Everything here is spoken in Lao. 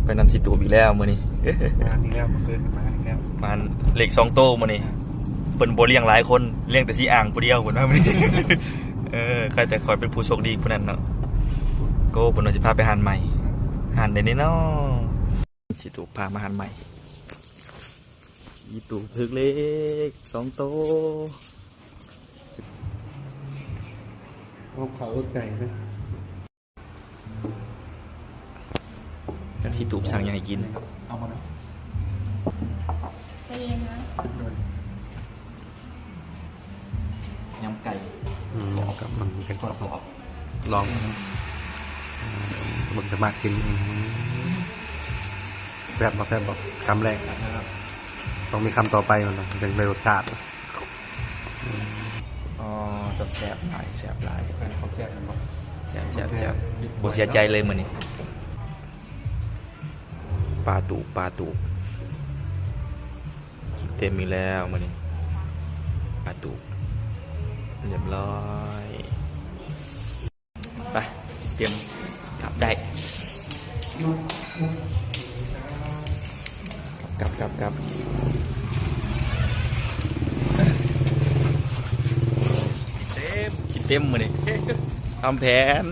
ໄປນຳຊິຕູບອີກແລ້ວມື້ນີ້ ມາອີກແລ້ວ ມື້ຄືນມາອີກແລ້ວ ມາເລກສອງໂຕມື້ນີ້ ອ່າ ເພິ່ນບໍ່ລ້ຽງຫຼາຍຄົນ ລ້ຽງແຕ່ສີອ່າງຜູ້ດຽວ ເພິ່ນວ່າມື້ນີ້ ເອີ ໃຄ່ແຕ່ຂ້ອຍເປັນຜູ້ໂຊກດີຜູ້ນັ້ນເນາະ ໂກ ເພິ່ນວ່າຊິພາໄປຮ້ານໃໝ່ ຮ້ານໃດນີ້ເນາະ ຊິຕູບພາມາຮ້ານໃໝ່ ຊິຕູບຖືກເລກສອງໂຕ ເອົາເຂົ້າເອິກໄກ່ເດີ. ຈັກຊິຕູບສັ່ງຫຍັງໃຫ້ກິນ ເອົາບໍ່ນະ ໃຈເຢັນນະ ໂດຍ ຍຳໄກ່ ອືມ ກັບມັນໄກ່ກອບ ລອງເບິ່ງ ຈະມາກິນ ອືມ ແຊບບໍ່ ແຊບບໍ່ ຄຳແລກ ຕ້ອງມີຄຳຕໍ່ໄປ ມັນຈັ່ງໄດ້ລົດຊາດ. ອໍ ແຊບຫຼາຍ ແຊບຫຼາຍ ແຊບ ແຊບ ແຊບ ບໍ່ເສຍໃຈເລີຍມື້ນີ້ ປາຕູບ ປາຕູບ ເຕັມອີກແລ້ວມື້ນີ້ ປາຕູບ ຮຽບຮ້ອຍ. ໄປ ຕຽມກັບໄດ້ ກັບ ກັບ ກັບ ກັບ ເຕັມ ກິນເຕັມມື້ນີ້ ຕາມແຜນ